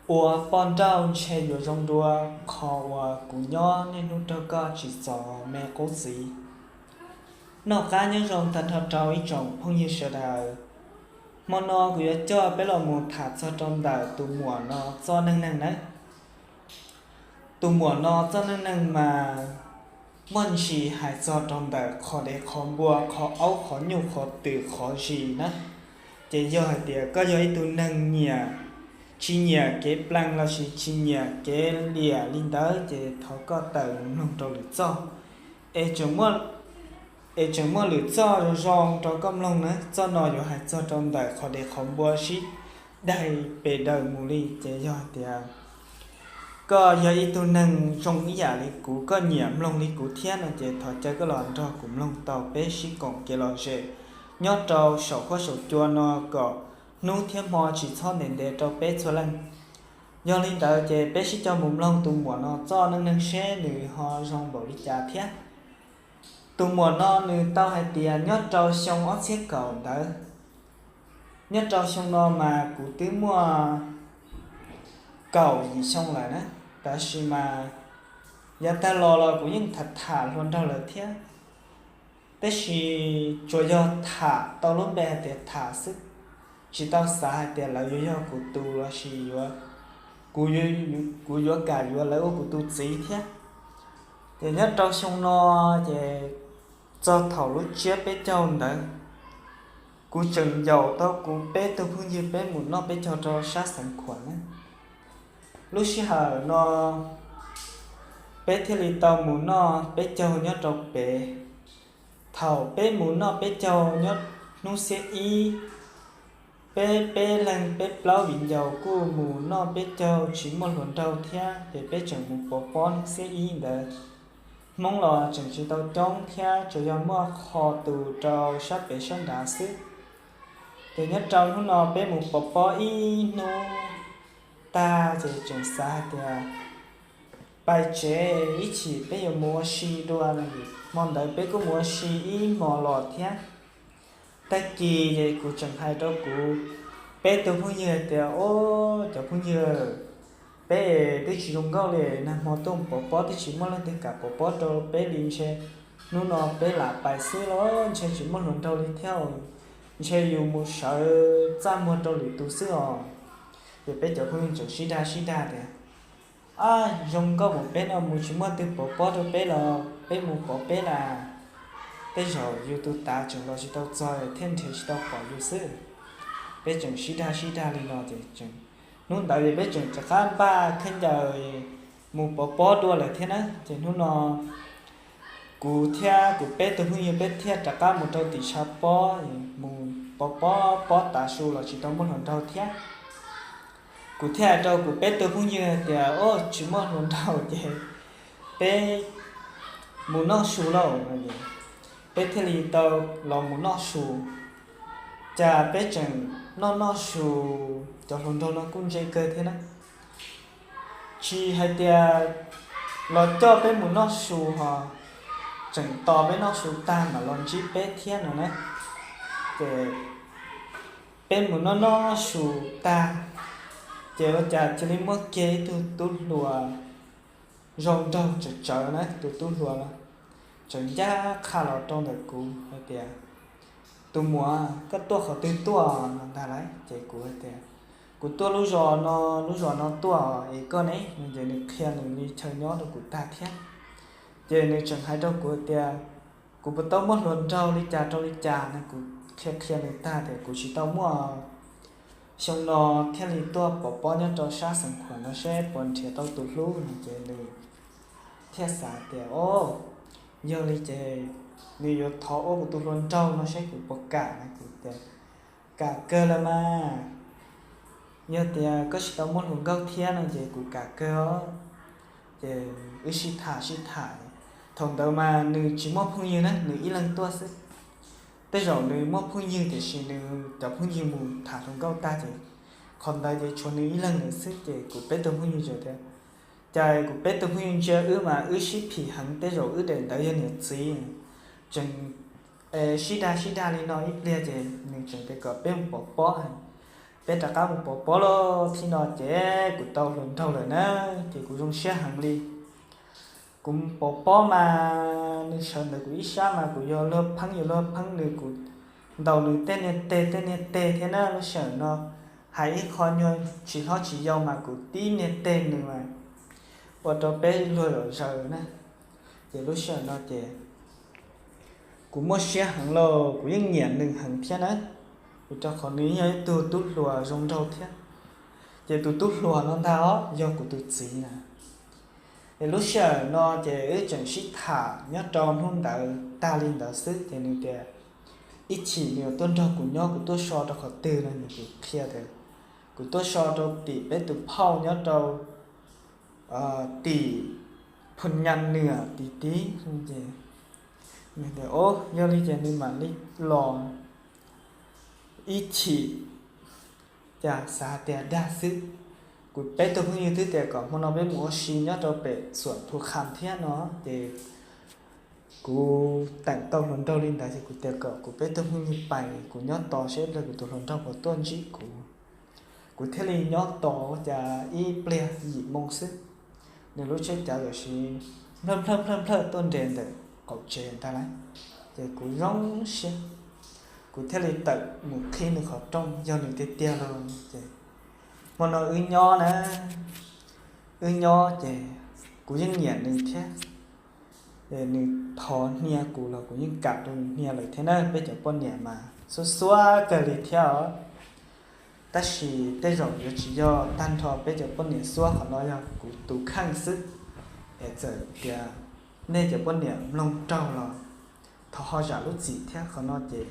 Ua poj nrauj ntshe yuav zoo dua qhov uas kuv nyob niaj hnub nrog koj tsis txom me qub txiv. Noj qab nyob zoo tag nrho rau ib tsoom phooj ywg sawv daws. Hmo no kuv yuav coj peb los mus tham txog rau ntawm tus muam no txoj neej neeg nawb. Tus muam no txoj neej neeg mas muaj ntsis hais txog rau ntawm qhov dev qhov npua, qhov aub qhov nyuj qhov twm qhov zis na. Ces yog hais tias koj yog ib tug neeg nyiam, tsis nyiam kev plees lossis tsis nyiam kev liam li ntawd ces thov koj tawm mloog rau lwm txoj. Es tseem muaj lwm txoj zoo zoo rau koj mloog na. Txoj no yuav hais txog rau ntawm qhov dev qhov npua sib daig pes daws mus li. Ces yog hais tias koj yog ib tug neeg zoo ib yam li kuv, koj nyiam mloog li kuv thiab no ces thov caw koj los nrog kuv mloog tau peb sib koom kev lom zem nyob rau saum huab saum cua no kom hnub thiab hmo tsis txhob ntev ntev rau peb txhua leej. Yog li ntawd ces peb sib coj mus mloog tus muam no txoj neej neeg seb nws ho zoo npaum li cas thiab. Tus muam no nws tau hais tias nyob rau xyoo ob txhiab kaum ntawd, nyob rau xyoo no mas kuv twb muaj kaum yim xyoo lawm na, tab sis mas yav tag los los kuv yeej tham tham hluas nraug lawm thiab, tab sis tsuas yog tham tau lub npe hais tias tham xwb, tsis tau xav hais tias lawv yuav yog kuv tus lossis kuv yuav kam yuav lawv ua kuv tus txiv thiab. Ces nyob rau xyoo no ces txog thaum lub tsiab peb caug ntawd, kuv tseem yaum tau kuv peb tug phooj ywg peb mus noj peb caug rau sab Xeev Khuam na. Lub sij hawm no peb thiaj li tau mus noj peb caug nyob rau pem. Thaum peb mus noj peb caug nyob hnub xiab ib, peb peb leeg peb plaub viv ncaus kuj mus noj peb caug tsis muaj hluas nraug thiab ces peb tseem mus pov pob hnub xiab ib ntawd. Hmoob los tseem tsis tau coob thiab tsuas yog muaj qho tus rau sab pem sab nrad xwb. Ces nyob rau hnub no peb mus pov pob ib hnub tag ces tseem xav hais tias pais tsev ib chim peb yuav mus ua si dua no. Hmo ntawd peb kuj mus ua si ib hmos los thiab. Tag kis ces kuv tseem hais rau kuv peb tug phooj ywg hais tias, Au, cov phooj ywg, peb twb tsis zoo nkauj li, nag hmo tuaj pov pob twb tsis muaj leej twg kam pov pob rau peb li ntshe hnub no peb lam pais xwb los ntshe tsis muaj hluas nraug li thiab, ntshe yus mus sawv txaj muag rau lwm tus xwb os. Ces peb cov phooj ywg tseem sib dag sib dag tias, Ab, zoo nkauj mus peb no mus tsis muaj twg pov pob rau peb los peb mus pov peb las, tej zaum yus tus tav tseem los tsis tau txog thiaj nrhiav tsis tau pom yus xwb. Peb tseem sib dag sib dag li no ces hnub ntawd ces peb tseem rov qab npaj khaub ncaws mus pov pob dua lawm thiab na. Ces hnub no kuv thiab kuv peb tug phooj ywg peb thiaj rov qab mus rau tim tshav pob mus pov pob, pob tav su los tsis tau muaj hluas nraug thiab. Kuv thiaj hais rau kuv peb tug phooj ywg hais tias, Au, tsis muaj hluas nraug ces peb mus noj su lauj. Peb thiaj li tau los mus noj su. Cas peb tseem noj noj su, cov hluas nraug no kuj ntse kawg thiab na. Tsis hais tias los coj peb mus noj su ho tseem tos peb noj su tag mam los ntsib peb thiab no na. Ces peb mus noj noj su tag, ces ua cas cia li muaj kiag ib tug tub hluas zoo nraug tsawv tsawv na, tus tub hluas no tseem ncaj qha los rau ntawm kuv hais tias, Tus muam, koj tuaj qhov twg tuaj no ntag lauj? Ces kuv hais tias, Kuv tuaj lub zos no, lub zos no tuaj es koj ne? Ces nws qhia nws li chaw nyob rau kuv tag thiab. Ces nws tseem hais rau kuv hais tias, Kuv puas tau muaj hluas nraug li cas rau li cas no, kuv qhia qhia nws tag tias kuv tsis tau muaj, xyoo no thiaj li tuaj pov pob nyob rau sab Xeev Khuam no seb puas nrhiav tau tus hlub no. Ces nws thiaj xav tias, O, yog li ces nws yuav thov ua kuv tus hluas nraug no seb kuv puas kam no. Kuv tias, Kam kawg los mas, yog tias koj tsis tau muaj hluas nkauj thiab no ces kuv kam kawg os. Ces wb sib tham sib tham, thaum ntawd mas nws tsis muaj phooj ywg na, nws ib leeg tuaj xwb. Tej zaum nws muaj phooj ywg tiam sis nws cov phooj ywg mus tham hluas nkauj tag ces qhov ntawd ces tshuav nws ib leeg lawm xwb. Ces kuv peb tug phooj ywg tias, Cas kuv peb tug phooj ywg ntsia wb mas wb sib phim heev, tej zaum wb daim ntawd yog niam txiv. Tseem sib dag sib dag li no ib pliag ces nws tseem tias kom peb mus pov pob. Peb rov qab mus pov pob lawm thiab no ces kuv tau hluas nraug lawm na, ces kuv zoo siab heev li. Kuv mus pov pob mas nws sawv ntawm kuv ib sab mas kuv yuav luag pheeb yuav luag pheeb nws, kuv ntaus nws tej niag teg tej niag teg thiab na. Lub sij hawm no hais ib qho nyuag tsis hlob tsis yau mas kuv tib niag teg nws mas ua rau peb luag zom zaws na. Ces lub sij hawm no ces kuv muaj siab heev lauj, kuv yeej nyiam nws heev thiab na, vim rau qhov nws yog ib tug tub hluas zoo nraug thiab. Ces tus tub hluas no ntag os yog kuv tus txiv na. Es lub sij hawm no ces wb tseem sib tham nyob rau hnub ntawd tag li ntawd xwb ces nws tias ib chim nws yuav tuaj nrog kuv nyob, kuv tuaj so rau qhov twg no nws kuv qhia tias kuv tuaj so rau tim peb tus phauj nyob rau tim Phoo Nyas Nws tim tib. Ces nws tias o, yog li ces nws mam li los ib chim, cas xav tias dag xwb. Kuv peb tug phooj ywg twb tias kom hmo no peb mus ua si nyob rau pem Xuam Phu Kham thiab no, ces kuv teem tau hluas nraug li ntawd ces kuv tias kom kuv peb tug phooj ywg pais, kuv nyob tos seb ib pliag kuv tus hluas nraug puas tuaj ntsib kuv. Kuv thiaj li nyob tos ua cas ib pliag yim moo xwb, nws lub tsheb cav tam sim nplawj nplawj nplawj nplawj tuaj nres ntawm qaum tsev ntag lauj. Ces kuv zoo siab, kuv thiaj li tawm mus qhib nws qhov rooj yog nws tiag tiag los. Ces hmo no wb nyob na, wb nyob ces kuv yeej nyiam nws thiab. Nws thov hnia kuv los kuv yeej kam rau nws hnia lawm thiab na. Peb cov poj niam mas xuab xuab kawg li thiab os. Tab sis tej zaum yuav tsis yog tag nrho peb cov poj niam xuab, qhov no yog kuv tus kheej xwb. Es txawm tias nej cov poj niam mloog raug los thov ho zam lub txim thiab, qhov no ces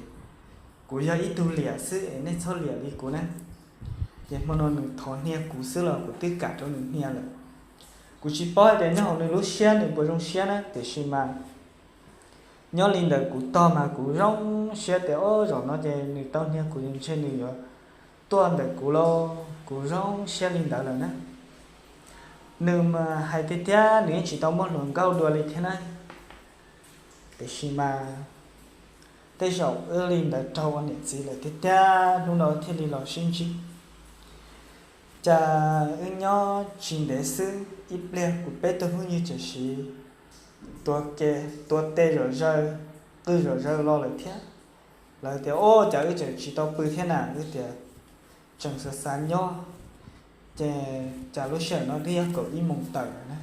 kuv yog ib tug liam xwb es nej txhob liam li kuv na. Ces hmo no nws thov hnia kuv xwb los kuv twb kam rau nws hnia lawm. Kuv tsis paub hais tias nyob hauv nws lub siab nws puas zoo siab na, tiam sis mas nyob li ntawm kuv tog mas kuv zoo siab tias o, zaum no ces nws tau hnia kuv ces ntshe nws yuav tuaj ntawm kuv lauj, kuv zoo siab li ntawd lawm na. Nws mas hais tiag tiag nws yeej tsis tau muaj hluas nkauj dua li thiab na, tiam sis mas tej zaum wb li ntawd raug ua niam txiv lawm tiag tiag hnub no thiaj li los sib ntsib. Cas wb nyob tsis ntev xwb ib pliag kuv peb tug phooj ywg tam sim tuav ke, tuav tes zom zaws, qw zom zaws los lawm thiab. Lawv tias o, cas wb tseem tsis tau pw thiab na, wb tias tseem xav xav nyob. Ces cas lub sij hawm no twb yog kaum ib moos tawm lawm na.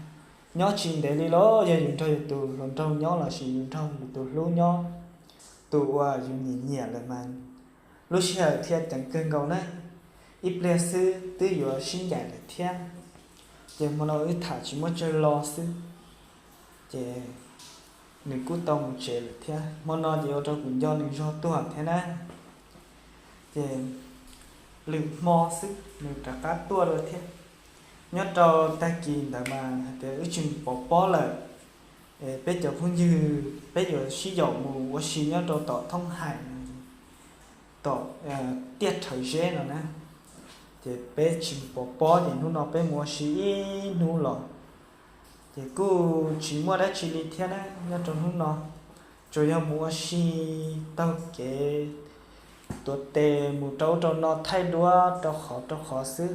Nyob tsis ntev li los yog yus nrog yus tus hluas nraug nyob lossis yus nrog yus tus hlub nyob, tus uas yus nyiam nyiam lawm mas lub sij hawm thiaj ceev kawg nkaus na. Ib pliag xwb twb yuav sib ncaim lawm thiab. Ces hmo no wb tham tsis muaj chaw lo xwb, ces nws kuj tau mus tsev lawm thiab. Hmo no ces ua rau kuv nco nws zog tuag thiab na. Ces lwm hmo xwb nws rov qab tuaj dua thiab. Nyob rau tag kis ntawd mas hais tias wb tsis mus pov pob lawm, peb cov phooj ywg peb yuav sib yaum mus ua si nyob rau tom Thoob Hais, tom Tiaj Rhawv Zeb no na. Ces peb tsis mus pov pob ces hnub no peb mus ua si ib hnub los, ces kuj tsis muaj dab tsi li thiab na nyob rau hnub no, tsuas yog mus ua si taug kev, tuav tes mus rau ub rau no thaij duab rau qhov rau qhov xwb.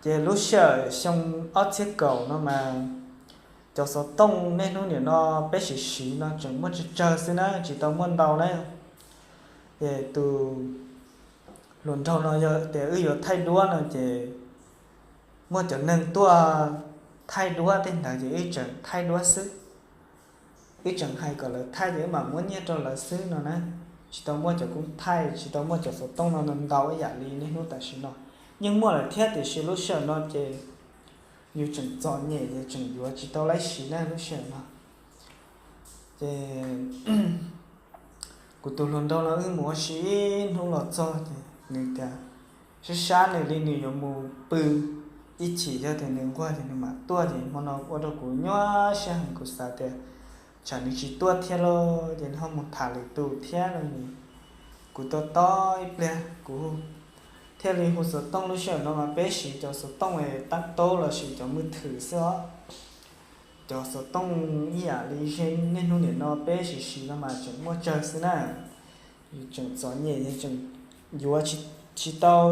Ces lub sij hawm xyoo ob txhiab kaum no mas cov xov tooj niaj hnub nim no peb siv siv no tseem muaj tsawg tsawg xwb na, tsis tau muaj ntau na. Ces tus hluas nraug no yog tias wb yuav thaij duab no ces muaj cov neeg tuaj thaij duab tej ntawd ces wb tseem thaij duab xwb. Wb tseem hais kom lawv thaij ces wb mam muab nyiaj rau lawv xwb no na. Tsis tau muaj cov koob thaij, tsis tau muaj cov xov tooj no ntau ib yam li niaj hnub tam sim no. Yeej muaj lawm thiab tiam sis lub sij hawm no ces yus tseem txom nyem ces tseem yuav tsis tau laib siv na lub sij hawm no. Ces kuv tus hluas nraug no wb mus ua si ib hnub los txog ces nws tias sab sab nws li nws yuav mus pw, ib chim yog tias nws nquag ces nws mam tuaj. Ces hmo no ua rau kuv nyuaj siab heev, kuv xav tias tsam nws tsis tuaj thiab lauj, ces nws ho mus tham lwm tus thiab no. Kuv tos tos ib pliag kuv thiaj li hu xov tooj. Lub sij hawm no mas peb siv cov xov tooj es tab taub lossis cov mws thwm xwb os. Cov xov tooj ib yam li niaj hnub nim no peb siv siv no mas tseem muaj tsawg xwb na. Yus tseem txom nyem, yus tseem yuav tsis tsis tau,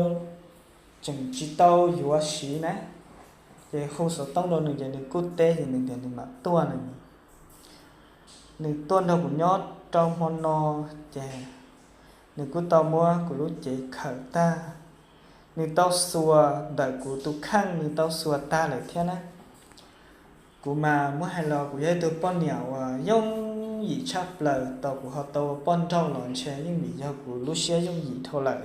tseem tsis tau yuav siv na. Ces hu xov tooj rau nws ces nws kuj teb ces nws tias nws mam tuaj no. Nws tuaj nrog kuv nyob rau hmo no, ces nws kuj tau muab kuv lub cev khawm tag. Nws tau xuas ntawm kuv tus kheej, nws tau xuas tag lawm thiab na. Kuv mas muab hais los kuv yog ib tug poj niam uas yooj yim tshaj plaws, tau kuv ho tau ua poj nrauj los ntshe yeej vim yog kuv lub siab yooj yim dhau lawm,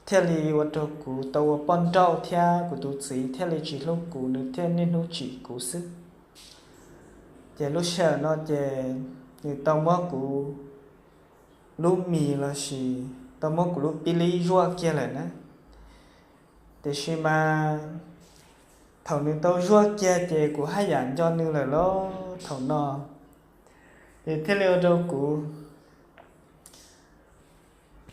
thiaj li ua rau kuv tau ua poj nrauj thiab kuv tus txiv thiaj li tsis hlub kuv, nws thiaj niaj hnub tsim kuv xwb. Ces lub sij hawm no ces nws tau muab kuv lub mis los sis tau muab kuv lub pib lib zuaj kiag lawm na. Tiam sis mas thaum nws tau zuaj kiag ces kuv haj yam nco nws lawm lauj thaum no. Ces thiaj li ua rau kuv,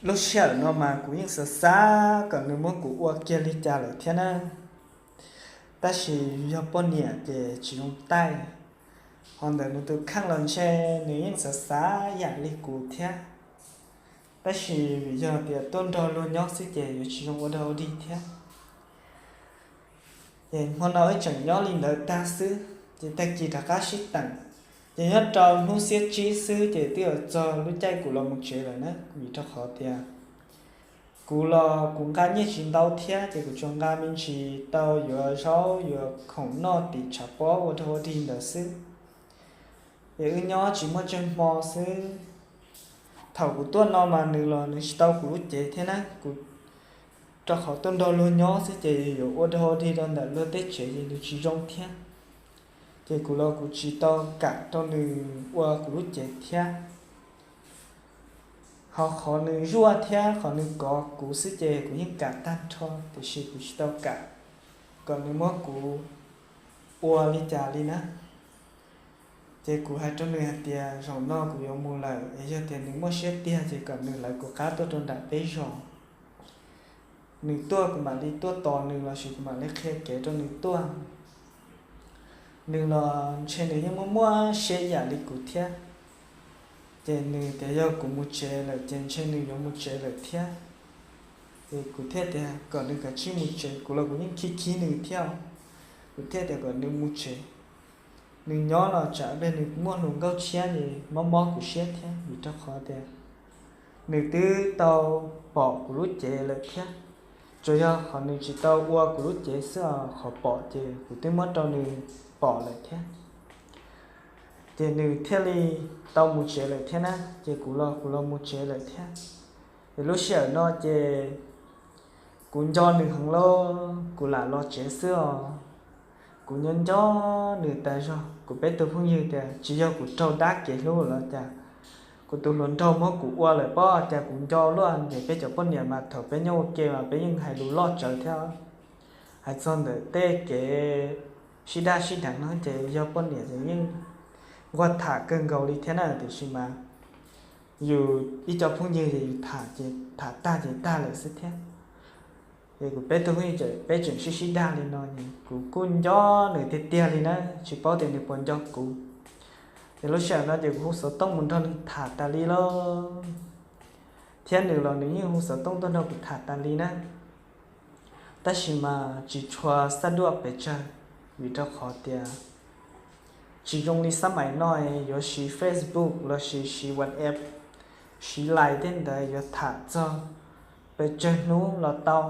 lub sij hawm no mas kuv yeej xav xav kom nws muab kuv ua kiag li cas lawm thiab na. Tab sis yog poj niam ces tsis zoo taij, ho ntawm nws tus kheej los ntshe nws yeej xav xav yam li kuv thiab. Tab sis vim yog tias tuaj nrog luag nyob xwb ces yuav tsis zoo ua dog ua dig thiab. Ces hmo no wb tseem nyob li ntawd tag xwb, ces tag kis rov qab sib teem. Ces nyob rau hnub xiab tsib xwb ces twb yuav txog lub caij kuv los mus tsev lawm na, vim rau qhov tias kuv los kuv nqa nyiaj tsis ntau thiab, ces kuv tsuas nqa me ntsis tau yuav zaub yuav khoom noj tim tshav pob ua dog ua dig ntawd xwb. Ces wb nyob tsis muaj tsawg hmo xwb. Thaum kuv tuaj no mas nws los nws tsis tau kuv lub cev thiab na, kuv rau qhov tuaj nrog luag nyob xwb ces yuav ua dog ua dig rau ntawm luag tej tsev ces nws tsis zoo thiab. Ces kuv los kuv tsis tau kam rau nws ua kuv lub cev thiab. Ho qhov nws zuaj thiab qhov nws kov kuv xwb ces kuv yeej kam tag nrho, tiam sis kuv tsis tau kam kom nws muab kuv ua li cas li na. Ces kuv hais rau nws hais tias zaum no kuv yuav mus lawm, es yog tias nws muaj siab tiag ces kom nws lawv kuv qab tuaj rau nram peb zos. Nws tuaj kuv mam li tuaj tos nws los sis kuv mam li qhia kev rau nws tuaj. Nws los ntshe nws yeej muaj muaj siab yam li kuv thiab. Ces nws tias yog kuv mus tsev lawm ces ntshe nws yuav mus tsev lawm thiab. Ces kuv thiaj tias kom nws kav tsij mus tsev, kuv los kuv yeej khib khib nws thiab. Kuv thiaj tias kom nws mus tsev, nws nyob los tsam nws muaj hluas nkauj tshiab ces mob mob kuv siab thiab, vim rau qhov tias nws twb tau pom kuv lub cev lawm thiab. Tsuas yog qhov nws tsis tau ua kuv lub cev xwb os, qhov pom ces kuv twb muab rau nws pom lawm thiab. Ces nws thiaj li tau mus tsev lawm thiab na, ces kuv los kuv los mus tsev lawm thiab. Ces lub sij hawm no ces kuv nco nws heev lauj, kuv lam los tsev xwb os. Kuv nyob nco nws tas zog, kuv peb tug phooj ywg tias tsis yog kuv raug dab kev hlub los cas, kuv tus hluas nraug muab kuv ua lawm pob, cas kuv nco luaj. Ces peb cov poj niam mas thaum peb nyob ua ke mas peb yeej hais lus loj tsawv thiab. Hais txog ntawm tej kev sib daj sib deev no ces yog poj niam ces yeej nquag tham kawg nkaus li thiab na, tiam sis mas yus ib co phooj ywg ces yus tham ces tham tag ces tag lawm xwb thiab. Ces kuv peb tug phooj ywg ces peb tseem sib sib dag li no, kuv kuj nco nws tiag tiag li na, tsis paub tias nws puas nco kuv. Ces lub sij hawm no ces kuv hu xov tooj mus nrog nws tham tas li lauj, thiab nws los nws yeej hu xov tooj tuaj nrog kuv tham tas li na. Tab sis mas tsis tshua xaj duaj pes tsawg, vim rau qhov tias tsis zoo li xab maim no yuav siv Facebook los sis siv WhatsApp, siv Line tej ntawd yuav tham txog pes tsawg hnub los tau.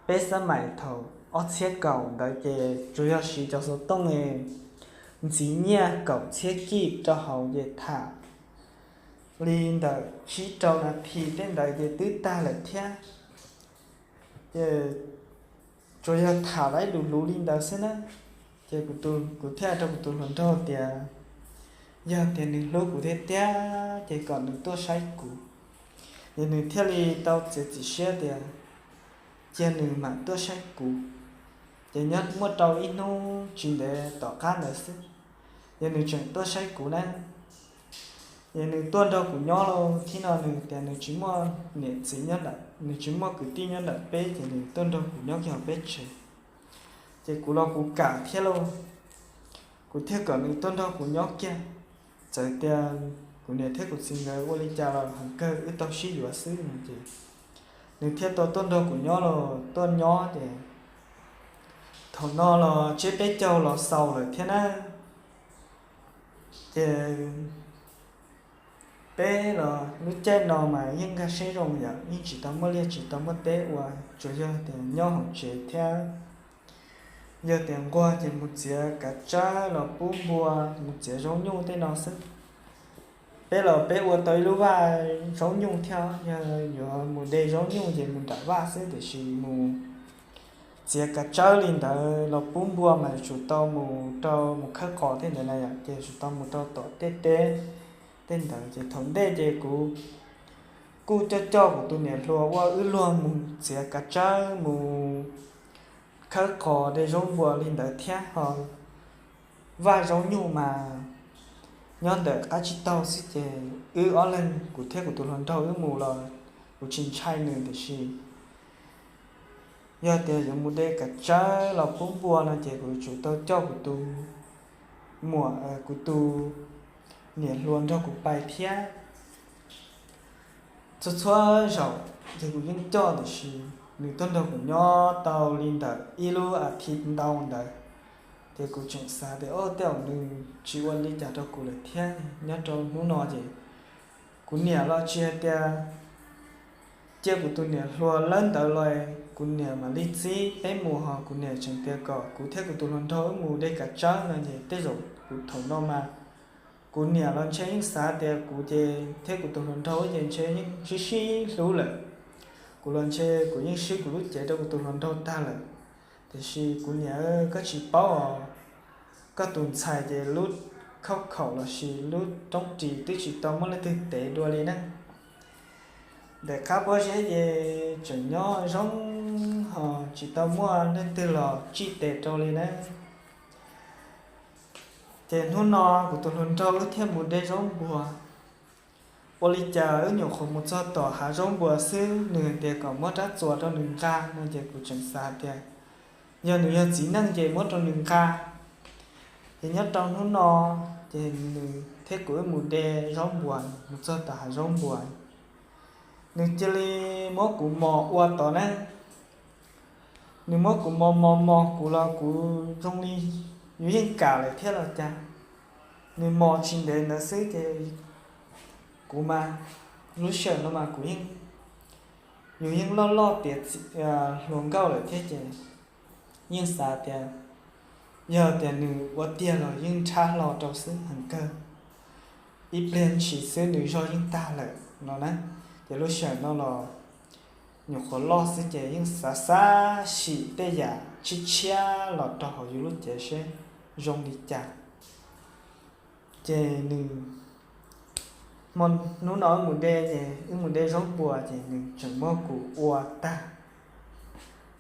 Peb xab maim thaum ob txhiab kaum ntawd ces tsuas yog siv cov xov tooj ntxiv nyiaj kaum txhiab kij rau hauv ces tham li ntawm tsib rau nas this tej ntawd ces twb tag lawm thiab. Ces tsuas yog tham laib lus luv li ntawd xwb na. Ces kuv thiaj rau kuv tus hluas nraug tias yog tias nws hlub kuv tiag tiag ces kom nws tuaj saib kuv. Ces nws thiaj li tau txiav txim siab tias cia nws mam tuaj saib kuv. Ces nyob muaj rau ib hnub tsis ntev tom qab ntawd xwb, ces nws tseem tuaj saib kuv na. Ces nws tuaj nrog kuv nyob lauj, thib no nws tias nws tsis muaj niam txiv nyob nram, nws tsis muaj kwv tij nyob nram peb ces nws tuaj nrog kuv nyob kiag hauv peb tsev. Ces kuv los kuv kam thiab lauj, kuv thiaj kom nws tuaj nrog kuv nyob kiag. Txawm tias kuv niam thiab kuv txiv nkawd ua li cas los heev kawg wb tau sib yuav xwb no ces nws thiaj tau tuaj nrog kuv nyob los tuaj nyob ces thaum no los tsiab peb caug los xaus lawm thiab na. Ces peb los lub caij no mas yeej nkag siab zoo yom, yeej tsis tau muaj liaj tsis tau muaj teb ua, tsuas yog tias nyob hauv tsev thiab yog tias nquag ces mus txiav kav tsawb los pub npua, mus txiav zaub nyuj tej no xwb. Peb los peb ua tau ib lub vaj zaub nyuj thiab, yog yuav mus de zaub nyuj ces mus nram vaj xwb, tiam sis mus txiav kav tsawb li ntawd los pub npua mas yuav tsum tau mus rau mus khawb qos tej ntawd na yom, ces yuav tsum tau mus rau tom tej teb tej ntawd. Ces thaum ntej ces kuv kuj coj coj kuv tus niam hluas ua wb luag mus txiav kav tsawb mus khawb qos de zaub npua li ntawd thiab ho vaj zaub nyuj mas nyob ntawm qab tsib taug xwb ces wb ob leeg kuv thiab kuv tus hluas nraug wb mus los kuv tsis ntshai nws, tiam sis yog tias yuav mus de kav tsawb los pub npua no ces kuv yuav tsum tau coj kuv tus muam, kuv tus niam hluas nrog kuv pais thiab. Txhua txhua zaum ces kuv yeej coj, tiam sis nws tuaj nrog kuv nyob tau li ntawm ib lub as thiv ntau ntawd, ces kuv tseem xav tias, o, tej zaum nws tsis ua li cas rau kuv lawm thiab. Nyob rau hnub no ces kuv niam los tsis hais tias cia kuv tus niam hluas lawb ntawd los kuv niam mam li txib peb mus, ho kuv niam tseem tias kom kuv thiab kuv tus hluas nraug wb mus de kav tsawb no ces tej zaum kuv thaum no mas kuv niam los ntshe yeej xav tias kuv ces thiab kuv tus hluas nraug ces ntshe yeej sib sib hlub lawm. Kuv los ntshe kuv yeej swb kuv lub cev rau kuv tus hluas nraug tag lawm. Tiam sis kuv niam, koj tsis paub os, koj tus ntxhais ces lub khaub khaum lossis lub roob ris twb tsis tau muaj leej twg tev dua li na. Ntawm qab pob zeb ces tseem nyob zoo ho tsis tau muaj leej twg los tsij tes rau li na. Ces hnub no kuv tus hluas nraug wb thiaj mus de zaub npua. Ua li cas wb nyuam qhuav mus txog tom hav zaub npua xwb, nws hais tias kom muab rab txuas rau nws nqa no ces kuv tseem xav tias yog nws yog txiv neej ces muab rau nws nqa. Ces nyob rau hnub no ces nws thiab kuv wb mus de zaub npua, mus txog tom hav zaub npua, nws cia li muab kuv mos ua tod na. Nws muab kuv mos mos mos kuv los kuv zoo li yus yeej kam lawm thiab los cas. Nws mos tsis ntev ntawd xwb ces kuv mas lub sij hawm no mas kuv yeej, yus yeej loj loj tiav hluas nkauj lawm thiab ces yeej xav tias yog tias nws ua tiag los yeej nrhab hlo rau xwb heev kawg, ib pliag ntshis xwb nws zog yeej tag lawm no na. Ces lub sij hawm no los nyuam qhuav loj xwb ces yeej xav xav sim tej yam tshiab tshiab los rau hauv yus lub cev seb zoo li cas. Ces nws, hmo, hnub no wb mus de ces wb mus de zaub npua ces nws tseem muab kuv ua tag.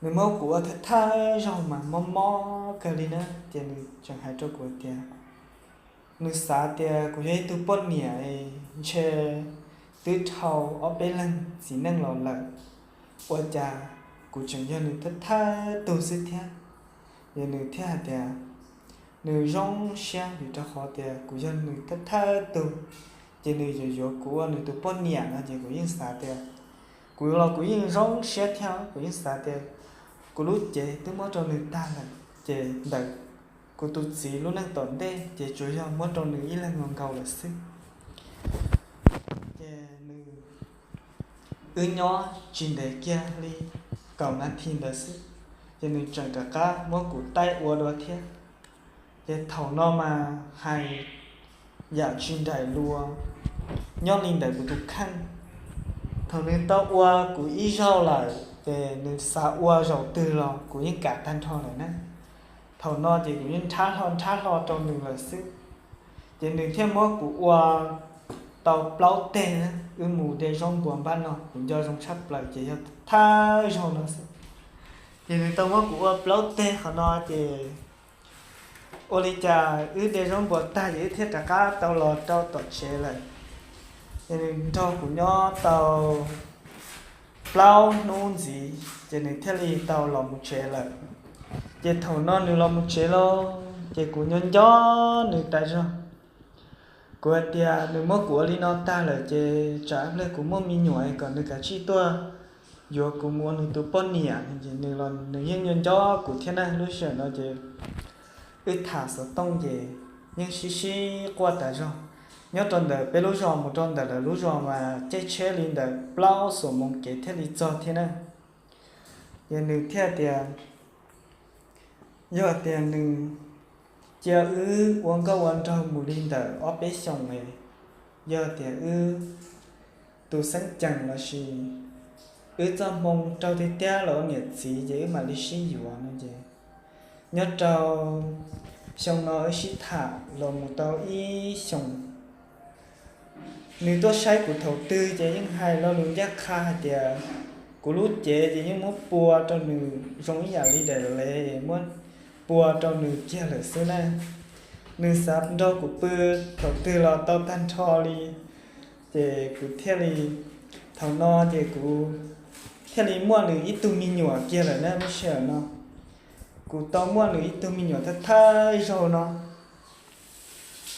Nws muab kuv ua thawj thawj zaug mas mob mob kawg li na, ces nws tseem hais rau kuv tias nws xav tias kuv yog ib tug poj niam ntshe twb dhau ob peb leeg txiv neej los lawm, ua cas kuv tseem yog nws thawj thawj tug xwb thiab. Ces nws thiaj hais tias nws zoo siab vim rau qhov tias kuv yog nws thawj thawj tug, ces nws yuav yuav kuv ua nws tus poj niam no ces kuv yeej xav tias, kuv los kuv yeej zoo siab thiab, kuv yeej xav tias kuv lub cev twb muab rau nws tag lawm ces ntawm kuv tus txiv lub neej tom ntej ces tsuas yog muab rau nws ib leeg nkaus lawm xwb. Ces nws, wb nyob tsis ntev kiag li kaum nas this ntawd xwb, ces nws tseem rov qab muab kuv taij ua dua thiab. Ces thaum no mas hais yam tsis nraim lus, nyob li ntawm kuv tus kheej. Thaum nws tau ua kuv ib zaug lawm ces nws xav ua zaum twg los kuv yeej kam tag nrho lawm na. Thaum no ces kuv yeej nrhab hlo nrhab hlo rau nws lawm xwb. Ces nws thiaj muab kuv ua tau plaub teg na, wb mus de zaub npua npab no kuv nco zoo tshaj plaws ces yog thawj zaug no xwb. Ces nws tau muab kuv ua plaub teg qhov no ces ua li cas wb de zaub npua tag ces wb thiaj rov qab tau los rau tom tsev lawm. Ces nws nrog kuv nyob tau plaub hnub ntxiv ces nws thiaj li tau los mus tsev lawm. Ces thaum no nws los mus tsev lawm ces kuv nco nco nws tas zog. Kuv hais tias nws muab kuv ua li no tag lawm ces tsam ib pliag kuv muaj me nyuam kom nws kav tsij tuaj yuav kuv mus ua nws tus poj niam no ces nws los nws yeej nco nco kuv thiab na. Lub sij hawm no ces wb tham xov tooj ces yeej sib sib quaj tas zog. Nyob rau ntawm peb lub zos mus rau ntawm lawv lub zos mas caij tsheb li ntawm plaub xuab moos kev thiaj li txog thiab na. Ces nws thiaj tias yog tias nws cia wb ua nkauj ua nraug mus li ntawm ob peb xyoos es yog tias wb tus xeeb ceem lossis wb txoj hmoo raug tiag tiag los ua niam txiv ces wb mam li sib yuav no ces nyob rau xyoo no wb sib tham los mus tau ib xyoos. Nws tuaj saib kuv thaum twg ces yeej hais lo lus ncaj qha hais tias kuv lub cev ces yeej muab pua rau nws zoo ib yam li daim lev muab pua rau nws kiag lawm xwb na. Nws xav nrog kuv pw thaum twg los tau tag nrho li. Ces kuv thiaj li, thaum no ces kuv thiaj li muaj nws ib tug me nyuam kiag lawm na. Lub sij hawm no kuv tau muaj nws ib tug me nyuam thawj thawj zaug no.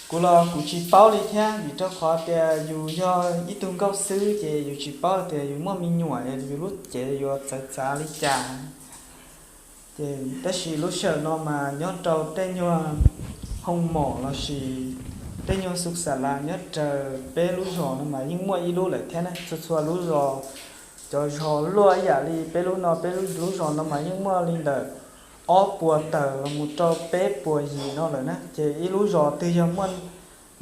Kuv los kuv tsis paub li thiab vim rau qhov tias yus yog ib tug nkauj xwb ces yus tsis paub tias yus muaj me nyuam es yus lub cev yuav txawv txav li cas. Ces tab sis lub sij hawm no mas nyob rau tej nyuag hoo mom lossis tej nyuag xu xa las nyob raws peb lub zos no mas yeej muaj ib lub lawm thiab na. Txhua txhua lub zos, cov zos luaj ib yam li peb lub no, peb lub zos no mas yeej muaj li ntawm ob puas tawm los mus rau peb puas yim no lawm na. Ces ib lub zos twg yog muaj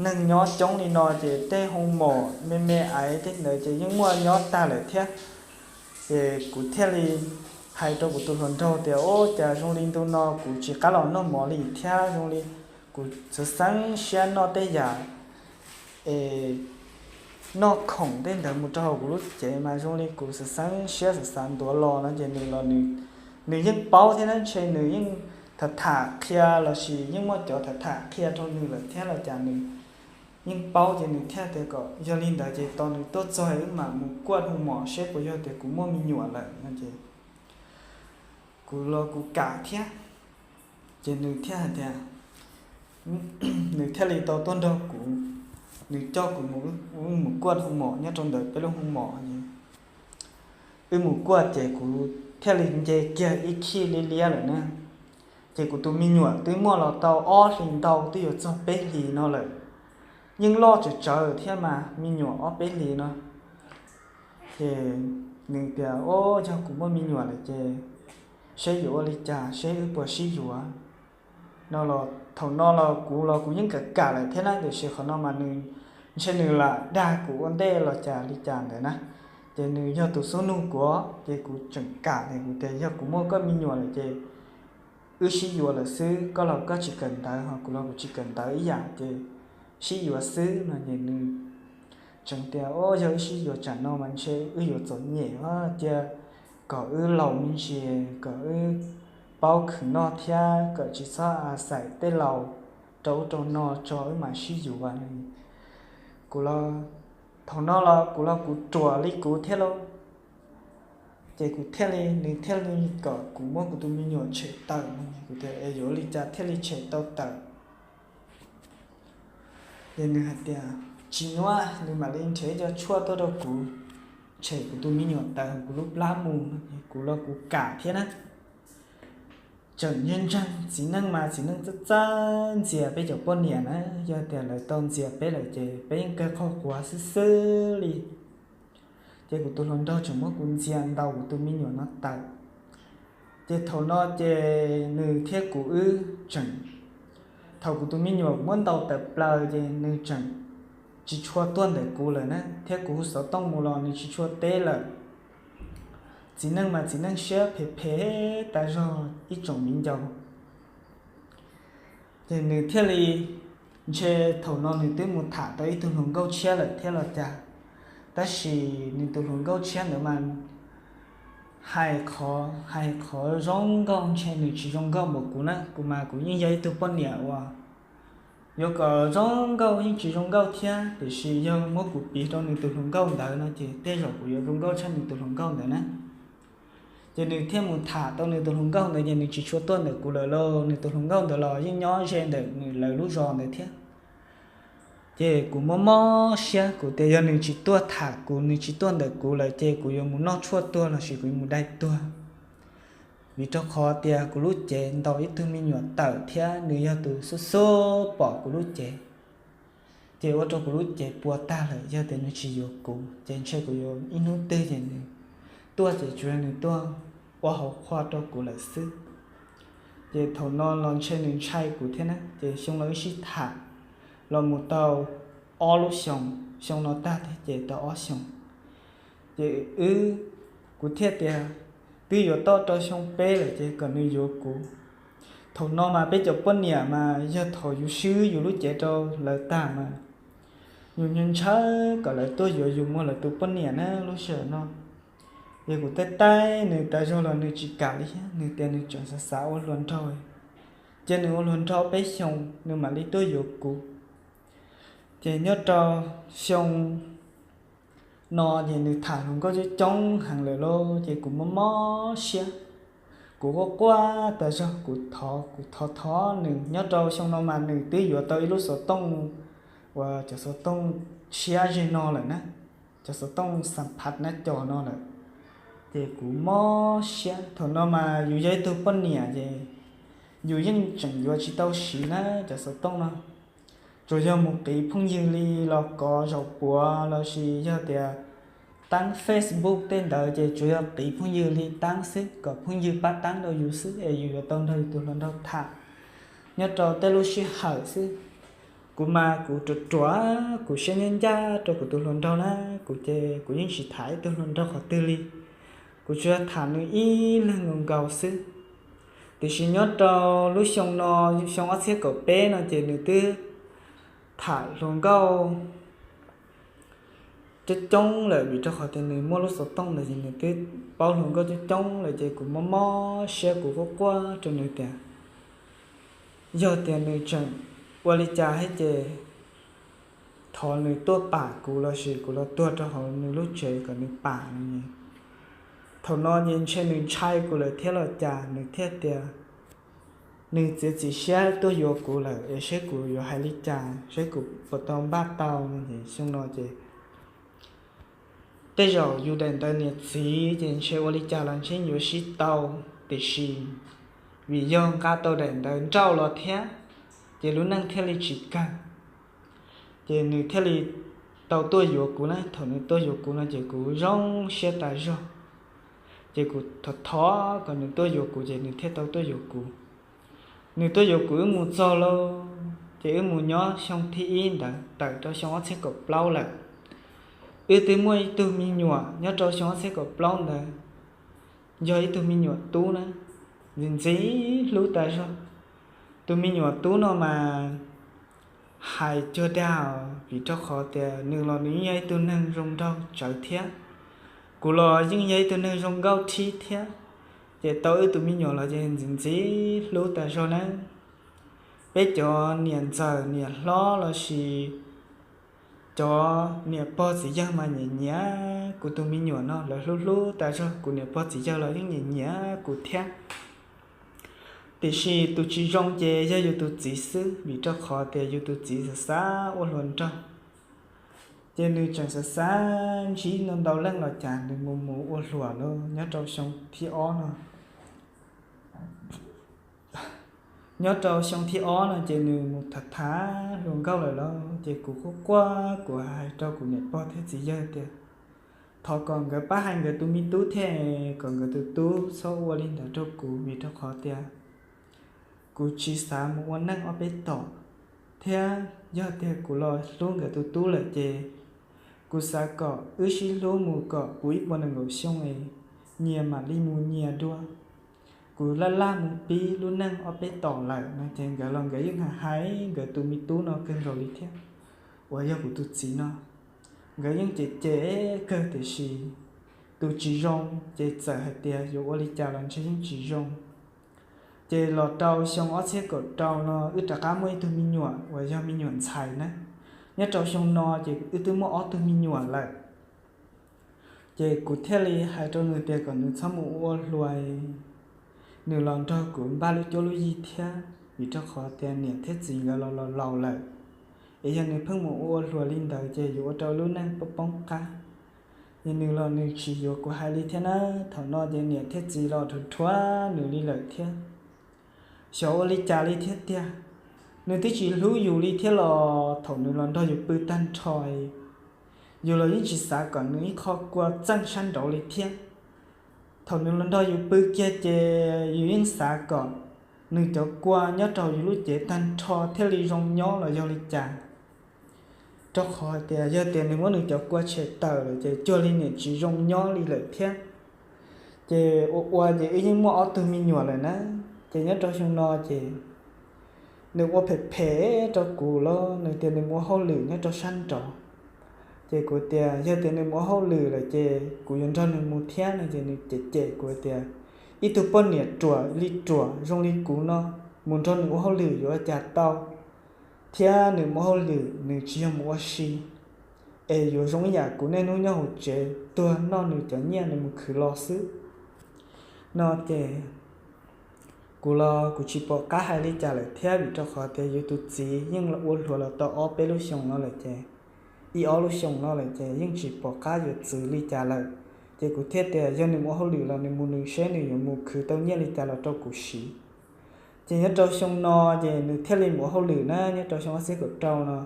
neeg nyob coob li no ces tej hoo mom me me aiv tej ntawd ces yeej muaj nyob tag lawm thiab. Ces kuv thiaj li hais rau kuv tus hluas nraug tias, Ub, cas zoo li ntu no kuv tsis qab los noj mov li thiab, zoo li kuv xav xeeb siab noj tej yam es noj khoom tej ntawd mus rau hauv kuv lub cev mas zoo li kuv xav xeeb siab xav xav ntuav los no ces nws los nws yeej paub thiab na. Ntshe nws yeej tham tham qhia lossis yeej muaj cov tham tham qhia rau nws lawm thiab los cas nws yeej paub ces nws thiaj tias kom yog li ntawd ces tos nws tuaj txog wb mam mus kuaj hoo mom seb puas yog tias kuv muaj me nyuam lawm no ces kuv los kuv kam thiab. Ces nws thiaj hais tias, nws thiaj li tau tuaj nrog kuv, nws coj kuv mus, wb mus kuaj hoo mom nyob rau ntawm peb lub hoo mom. Wb mus kuaj ces kuv thiaj li nce kiag ib khij liab liab lawm na. Ces kuv tus me nyuam twb muaj los tau ob hlis ntau twb yuav txog peb hlis no lawm, yeej loj tsawv tsawv thiab mas me nyuam ob peb hlis no. Ces nws tias, Ub, yog kuv muaj me nyuam lawm ces seb yuav ua li cas, seb wb puas sib yuav no los thaum no los kuv los kuv yeej kam kam lawm thiab na, tiam sis qhov no mas nws ntshe nws lam dag kuv ua ntej los cas li cas ntawd na. Ces nws yog tus xub nug kuv, ces kuv tseem kam, ces kuv tias, Yog kuv muaj koj me nyuam lawm ces wb sib yuav lawm xwb, koj los koj tsis kawm ntawv ho kuv los kuv tsis kawm ntawv ib yam ces sib yuav xwb no. Ces nws tseem tias, Ub, yog wb sib yuav tsam no mas ntshe wb yuav txom nyem cia kom wb laus me ntsis kom wb paub khwv noj thiab kom tsis txhob a xais tej laus rau ub rau no tso wb mam sib yuav. Kuv los, thaum no los kuv los kuv ruam li kuv thiab lauj. Ces kuv thiaj li, nws thiaj li kom kuv muab kuv tus me nyuam tshem tawm no. Kuv tias, Es yuav li cas thiaj li tshem tau tawm? Ces nws hais tias, Tsis nyuaj, nws mam li nrhiav cov tshuaj tuaj rau kuv tshem kuv tus me nyuam tawm kuv lub plab mus. Kuv los kuv kam thiab na. Tseem ntseeg ntseeg txiv neej mas txiv neej txawj txawj ntxias peb cov poj niam na, yog tias lawv tau ntxias peb lawm ces peb yeej kawg qhov quav xwb xwb li. Ces kuv tus hluas nraug tseem muab kuv ntxias ntaus kuv tus me nyuam no tawm. Ces thaum no ces nws thiab kuv wb tseem, thaum kuv tus me nyuam kuv muab ntaus tawm plaws ces nws tseem tsis tshua tuaj ntawm kuv lawm na, thiab kuv hu xov tooj mus los nws tsis tshua teb lawm. Txiv neej mas txiv neej siab phem phem tas zog ib tsoom viv ncaus. Ces nws thiaj li, ntshe thaum no nws twb mus tham tau ib tug hluas nkauj tshiab lawm thiab los cas, tab sis nws tus hluas nkauj tshiab ntawd mas hais qhov, hais qhov zoo nkauj ntshe nws tsis zoo nkauj npaum kuv na. Kuv mas kuv yeej yog ib tug poj niam uas yuav kom zoo nkauj yeej tsis zoo nkauj thiab, tiam sis yog muab kuv piv rau nws tus hluas nkauj ntawd no ces tej zaum kuv yuav zoo nkauj tshaj nws tus hluas nkauj ntawd na. Ces nws thiaj mus tham tau nws tus hluas nkauj ntawd ces nws tsis tshua tuaj ntawm kuv lawm lauj. Nws tus hluas nkauj ntawd los yeej nyob ze ntawm nws lawv lub zos ntawd thiab. Ces kuv mob mob siab, kuv tias yog nws tsis tuaj tham kuv, nws tsis tuaj ntawm kuv lawm ces kuv yuav mus noj tshuaj tuag lossis kuv yuav mus dai tuag. Vim rau qhov tias kuv lub cev ntaus ib tug me nyuam tawm thiab nws yog tus xub xub pom kuv lub cev. Ces ua rau kuv lub cev puas tag lawm, yog tias nws tsis yuav kuv ces ntshe kuv yuav ib hnub twg ces nws tuaj ces tsuas yog nws tuaj ua hauv qhua rau kuv lawm xwb. Ces thaum no los ntshe nws ntshai kuv thiab na, ces xyoo no wb sib tham los mus tau ob lub xyoos, xyoo no tag thiab ces tau ob xyoos. Ces wb, kuv thiaj tias twb yuav toj rau xyoo peb lawm ces kom nws yuav kuv. Thaum no mas peb cov poj niam mas yog thaum yus swb yus lub cev rau lawv tag mas yus ntshaw ntshaw kom lawv tuaj yuav yus muag lawv tus poj niam na lub sij hawm no. Ces kuv taij taij nws tas zog los nws tsis kam li thiab, nws tias nws tseem xav xav ua hluas nraug, cia nws ua hluas nraug peb xyoos nws mam li tuaj yuav kuv. Ces nyob rau xyoo no ces nws tham hluas nkauj coob coob heev lawm lauj, ces kuv mob mob siab. Kuv quaj quaj tas zog, kuv thov, kuv thov thov nws. Nyob rau xyoo no mas nws twb yuav tau ib lub xov tooj uas cov xov tooj tshiab ze no lawm na, cov xov tooj xam phav nab cos no lawm. Ces kuv mob siab. Thaum no mas yus yog ib tug poj niam ces yus yeej tseem yuav tsis tau siv na cov xov tooj no. Tsuas yog mus qiv phooj ywg li los kov zaum puav lossis yog tias taab Facebook tej ntawd ces tsuas yog qiv phooj ywg li taab xwb kom phooj ywg pab taab rau yus xwb es yus yuav tau nrog yus tus hluas nraug tham nyob rau tej lub sij hawm xwb. Kuv mas kuv ruam ruam, kuv siab ncaj ncaj rau kuv tus hluas nraug na, kuv ces kuv yeej tsis tham ib tug hluas nraug qhov twg li. Kuv tsuas yog tham nws ib leeg nkaus nkaus xwb. Tiam sis nyob rau lub xyoo no, xyoo ob txhiab kaum peb no ces nws twb tham hluas nkauj coob coob lawm, vim rau qhov tias nws muaj lub xov tooj ntawd ces nws twb paub hluas nkauj coob coob lawm. Ces kuv mob mob siab, kuv quaj quaj rau nws tias yog tias nws tseem ua li cas thiab ces thov nws tuaj pam kuv lossis kuv los tuag rau hauv nws lub tsev kom nws pam no. Thaum no ces ntshe nws ntshai kuv lawm thiab los cas, nws thiaj tias nws txiav txim siab tuaj yuav kuv lawm es seb kuv yuav hais li cas, seb kuv puas tau npaj tau no. Ces xyoo no ces tej zaum yus daim ntawv niam txiv ces ntshe ua li cas los ntshe yuav sib tau, tiam sis vim yog nqa tau daim ntawv nrauj los thiab, ces lub neej thiaj li tsis kawg. Ces nws thiaj li tau tuaj yuav kuv na. Thaum nws tuaj yuav kuv no ces kuv zoo siab tas zog. Ces kuv thov thov kom nws tuaj yuav kuv ces nws thiaj tau tuaj yuav kuv. Nws tuaj yuav kuv wb mus txog lauj, ces wb mus nyob xyoo thib ib ntawd tawm rau xyoo ob txhiab kaum plaub lawm. Wb twb muaj ib tug me nyuam nyob rau xyoo ob txhiab kaum plaub ntawd, yog ib tug me nyuam tub na, ntxim ntxim hlub tas zog. Tus me nyuam tub no mas hais cuag dag, vim rau qhov tias nws los nws yeej yog ib tug neeg zoo nraug tsawv thiab, kuv los yeej yog ib tug neeg zoo nkauj thib thiab. Ces tau wb tus me nyuam los ces ntxim ntxim hlub tas zog na. Peb cov niam ntxawm niam hlob lossis cov niam pog txiv yawg mas nyiam nyiam kuv tus me nyuam no, lawv hlub hlub tas zog. Kuv niam pog txiv yawg los yeej nyiam nyiam kuv thiab. Tiam sis tus tsis zoo ces yog yus tus txiv xwb, vim rau qhov tias yus tus txiv xav xav ua hluas nraug. Ces nws tseem xav xav ntsib ntau ntau leej los cas nws mus mus ua hluas lauj. Nyob rau xyoo thib ob no, nyob rau xyoo thib ob no ces nws mus tham tham hluas nkauj lawm lauj. Ces kuv quaj quaj, kuv hais rau kuv niam pog thiab txiv yawg tias thov kom nkawd pab hais nkawd tus me tub thiab kom nkawd tus tub txhob ua li ntawd rau kuv, vim rau qhov tias kuv tsis xav mus ua neej ob peb tom, thiab yog tias kuv los hlub nkawd tus tub lawm ces kuv xav kom wb sib hlub mus kom puv ib puas nees nkaum xyoo es nyias mam li mus nyias dua. Kuv laj laj mus pib lub neej ob peb tom lawm no ces nkawd los nkawd yeej hais hais nkawd tus me tub no kawg nkaus li thiab, uas yog kuv tus txiv no. Nkawd yeej cem cem kawg tiam sis tus tsis zoo ces txawm hais tias yuav ua li cas los ntshe yeej tsis zoo. Ces los rau xyoo ob txhiab kaum rau no wb rov qab muaj ib tug me nyuam uas yog me nyuam ntxhais na. Nyob rau xyoo no ces wb twb muaj ob tug me nyuam lawm. Ces kuv thiaj li hais rau nws tias kom nws txhob mus ua hluas, nws los nrog kuv npaj lub cuab lub yig thiab, vim rau qhov tias niam thiab txiv nkawd los los laus lawm. Es yog nws pheej mus ua ua hluas li ntawd ces yuav ua rau lub neej poob poob qab. Ces nws los nws tsis yuav kuv hais li thiab na. Thaum no ces niam thiab txiv los rhuav rhuav nws li lawm thiab. Xyov ua li cas li thiab tiag, nws twb tsis hlub yus li thiab los thaum nws los nrog yus pw tag nrho, yus los yeej tsis xav kom nws ib qho kua txeej sab nraud li thiab. Thaum nws los nrog yus pw kiag ces yus yeej xav kom nws cov kua nyob rau yus lub cev tag nrho thiaj li zoo nyob los yog li cas. Rau qhov hais tias yog tias nws muab nws cov kua tshem tawm lawm ces cuag li niam tsis zoo nyob li lawm thiab. Ces ua ua ces wb yeej muaj ob tug me nyuam lawm na. Ces nyob rau xyoo no ces nws ua phem phem rau kuv los nws tias nws mus ua hauj lwm nyob rau sab nraud. Ces kuv tias yog tias nws mus ua hauj lwm lawm ces kuv yuav nrog nws mus thiab no ces nws cem cem kuv tias ib tug poj niam ruam li ruam zoo li kuv no mus nrog nws ua hauj lwm yuav ua cas tau, thiab nws mus ua hauj lwm nws tsis yog mus ua si, es yuav zoo ib yam kuv niaj hnub nyob hauv tsev tuag noj nws cov nyiaj nws mus khwv los xwb. No ces kuv los kuv tsis pom qab hais li cas lawm thiab vim rau qhov tias yus tus txiv yeej ua hluas los tau ob peb lub xyoo no lawm ces, ib ob lub xyoo no lawm ces yeej tsis pom qab yuav txwv li cas lawm. Ces kuv thiaj tias yog nws mus ua hauj lwm los nws mus nws seb nws yuav mus khwv tau nyiaj li cas los rau kuv siv. Ces nyob rau xyoo no ces nws thiaj li mus ua hauj lwm na, nyob rau xyoo ob txhiab kaum rau no.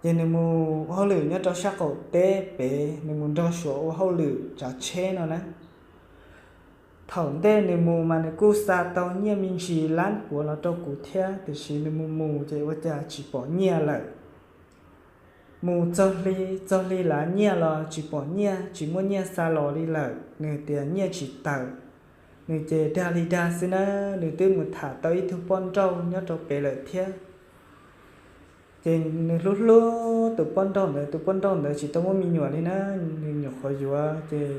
Ces nws mus ua hauj lwm nyob rau sab qaum teb pem, nws mus nrog Suav ua hauj lwm tsav tsheb no na. Thaum ntej nws mus mas nws kuj xa tau nyiaj me ntsis lab puav los rau kuv thiab, tiam sis nws mus mus ces ua cas tsis pom nyiaj lawm. Mus txog hli, txog hli lav nyiaj los tsis pom nyiaj, tsis muaj nyiaj xa los li lawm, nws tias nyiaj tsis tawm. Nws ces dag li dag xwb na, nws twb mus tham tau ib tug poj nrauj nyob rau pem lawm thiab. Ces nws hlub hlub tus poj nrauj ntawd, tus poj nrauj ntawd tsis tau muaj me nyuam li na, nws nyuam qhuav yuav ces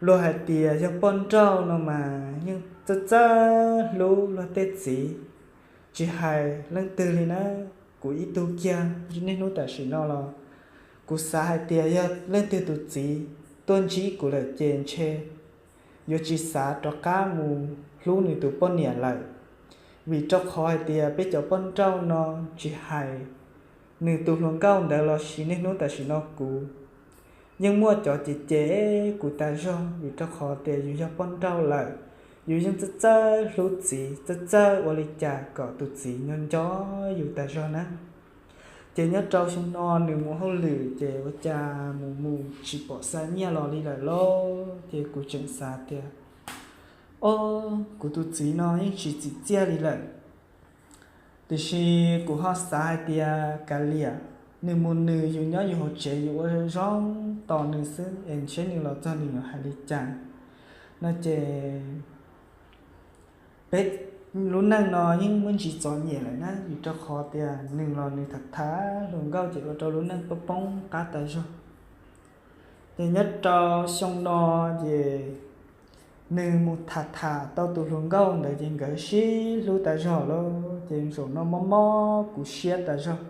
luag hais tias yog poj nrauj no mas yeej txawj txawj hlub luag tej txiv, tsis hais leej twg li na. Kuv ib tug kiag niaj hnub tam sim no los kuv xav hais tias yog leej twg tus txiv tuaj ntsib kuv lawm ces ntshe yuav tsis xav rov qab mus hlub nws tus poj niam lawm, vim rau qhov hais tias peb cov poj nrauj no tsis hais nws tus hluas nkauj ntawd los sis niaj hnub tam sim no kuv yeej muaj cov cem cem kuv tas zog, vim rau qhov tias yus yog poj nrauj lawm, yus yeej txawj txawj hlub txiv, txawj txawj ua li cas kom tus txiv nco nco yus tas zog na. Ces nyob rau xyoo no nws mus hauj lwm ces ua cas mus mus tsis pom xa nyiaj los li lawm lauj. Ces kuv tseem xav tias, o, kuv tus txiv no yeej tsis txim txiaj li lawm. Tiam sis kuv ho xav hais tias kav liam, nws mus nws, yus nyob yus hauv tsev yus ua zoo tos nws xwb es seb nws los txog nws yuav hais li cas. No ces peb lub neej no yeej muaj ntsis txom nyem lawm na, vim rau qhov tias nws los nws tham tham hluas nkauj ces ua rau lub neej poob poob qab tas zog. Ces nyob rau xyoo no ces nws mus tham tham tau tus hluas nkauj ntawd ces nkawd sib hlub tas zog lawm, ces zaum no mob mob kuv siab tas zog.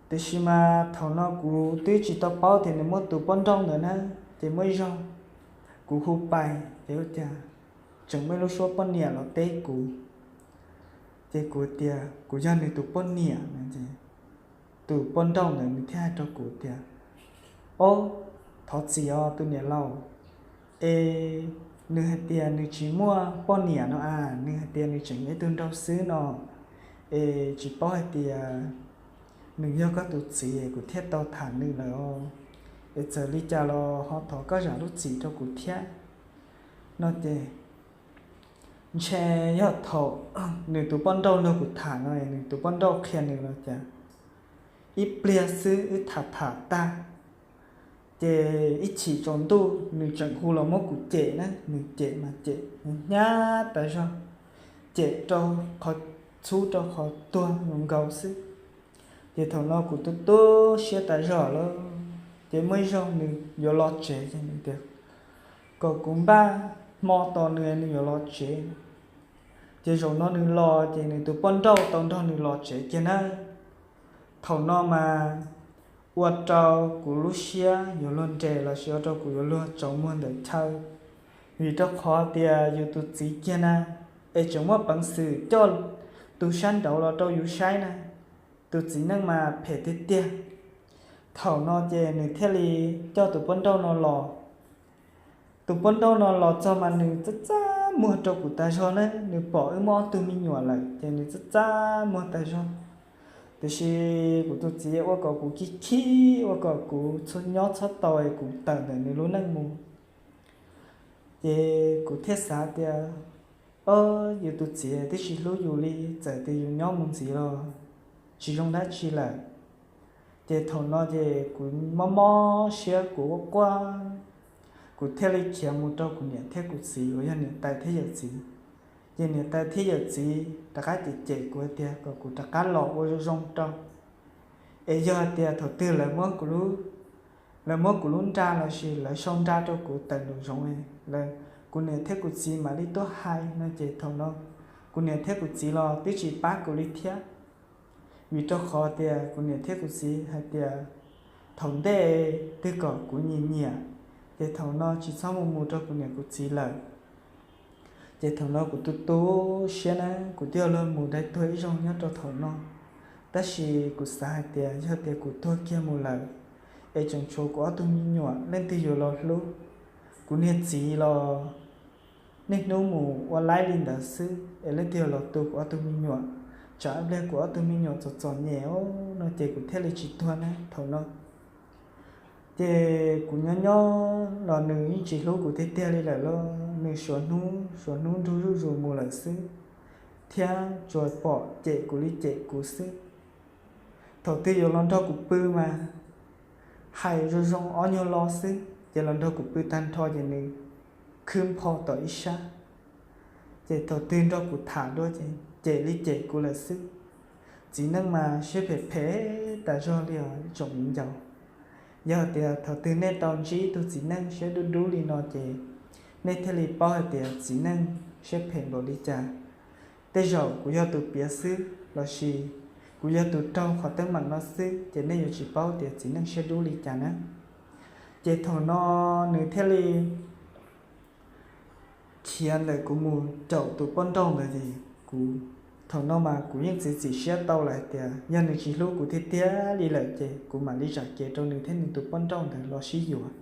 Tiam sis mas thaum no kuv twb tsis tau paub tias nws muaj tus poj nrauj ntawd na, ces muaj ib zaug kuv hu pais ces ua cas tseem muaj ib lub suab poj niam los teb kuv. Ces kuv tias kuv yog nws tus poj niam no ces tus poj nrauj ntawd nws thiaj hais rau kuv tias, o, thov txim os tus niam laus, es nws hais tias nws tsis muaj poj niam no a, nws hais tias nws tseem yog ib tug nraug xwb no, es tsis paub hais tias nws yog koj tus txiv es kuv thiaj tau tham nws lawm os. Es txawm li cas los ho thov koj zam lub txim rau kuv thiab. No ces ntshe yog thaum nws tus poj nrauj nrog kuv tham no, nws tus poj nrauj qhia nws los cas. Ib pliag xwb wb tham tham tag, ces ib chim tsaus ntuj nws tseem hu los muab kuv cem na, nws cem mas cem hnyav tas zog, cem rau qhov txhub rau qhov tuag nkaus xwb. Ces thaum no kuv tu tu siab tas zog lawm, ces muaj ib zaug nws yuav los tsev ces nws tias kom kuv npaj hmo tos nws, nws yuav los tsev. Ces zaum no nws los ces nws tus poj nrauj tau nrog nws los tsev kiag na. Thaum no mas ua rau kuv lub siab yuav luag nres lossis ua rau kuv yuav luag tsaus muag ntawm chaw, vim rau qhov tias yus tus txiv kiag na, es tseem muaj peev xwm coj tu sab nraud los rau yus saib na. Tus txiv neej mas phem tiag tiag. Thaum no ces nws thiaj li coj tus poj nrauj no los. Tus poj nrauj no los txog mas nws txaj txaj muag rau kuv tas zog na, nws pom wb muaj ob tug me nyuam lawm ces nws txaj txaj muag tas zog. Tiam sis kuv tus txiv ua kom kuv khib khib, ua kom kuv nyob txhob tau es kuv tawm ntawm nws lub neej mus. Ces kuv thiaj xav tias, o, yus tus txiv twb tsis hlub yus li, txawm tias yus nyob mus ntxiv los tsis zoo dab tsi lawm. Ces thaum no ces kuv mob mob siab kuv quaj quaj, kuv thiaj li khiav mus rau kuv niam thiab kuv txiv uas yog niam tais thiab yawm txiv. Ces niam tais thiab yawm txiv rov qab cem cem kuv hais tias kom kuv rov qab los ua zoo zoo rau, es yog hais tias thaum twg lawv muab kuv lub, lawv muab kuv lub nra los sis lawv sau nra rau kuv tawm nraum zoov, kuv niam thiab kuv txiv mam li tuaj hais no ces thaum no kuv niam thiab kuv txiv los twb tsis pab kuv li thiab. Vim rau qhov tias kuv niam thiab kuv txiv hais tias thaum ntej twg kom kuv nyiam nyiam, ces thaum no tsis txhob mus mus rau kuv niam kuv txiv lawm. Ces thaum no kuv tu tu siab na, kuv thiaj li mus dai tuag ib zaug nyob rau thaum no. Tab sis kuv xav hais tias yog tias kuv tuag kiag mus lawm, es tseem tshuav kuv ob tug me nyuam leej twg yuav los hlub? Kuv niag txiv los niaj hnub mus ua laib li ntawd xwb, es leej twg yuav los tu kuv ob tug me nyuam? Tsam ib pliag kuv ob tug me nyuam txom txom nyem no ces kuv thiaj li tsis tuag na thaum no. Ces kuv nyob nyob los nws yeej tsis hlub kuv tiag tiag li lawm lauj, nws suav hnub suav hnub nrug zuj zus mus lawm xwb, thiab tsuas pom cem kuv li cem kuv xwb. Thaum twg yuav los nrog kuv pw mas hais zoo zoo ob nyuag lo xwb, ces los nrog kuv pw tag nrho ces nws khwb npho tom ib sab. Ces thaum twg nrog kuv tham dua ces cem li cem kuv lawm xwb. Txiv neej mas siab phem phem tas zog li os ib tsoom viv ncaus. Yog tias thaum twg nej tau ntsib ib tug txiv neej siab dub dub li no ces nej thiaj li paub hais tias txiv neej siab phem npaum li cas. Tej zaum kuv yog tus piav xwb los sis kuv yog tus raug qhov teeb meem no xwb ces nej yuav tsis paub tias txiv neej siab dub li cas na. Ces thaum no nws thiaj li khiav ntawm kuv mus caum tus poj nrauj ntawd es kuv, thaum no mas kuv yeej txiav txim siab tau lawm hais tias yog nws tsis hlub kuv tiag tiag li lawm ces kuv mam li zam kev rau nws thiab nws tus poj nrauj ntawd los sib yuav.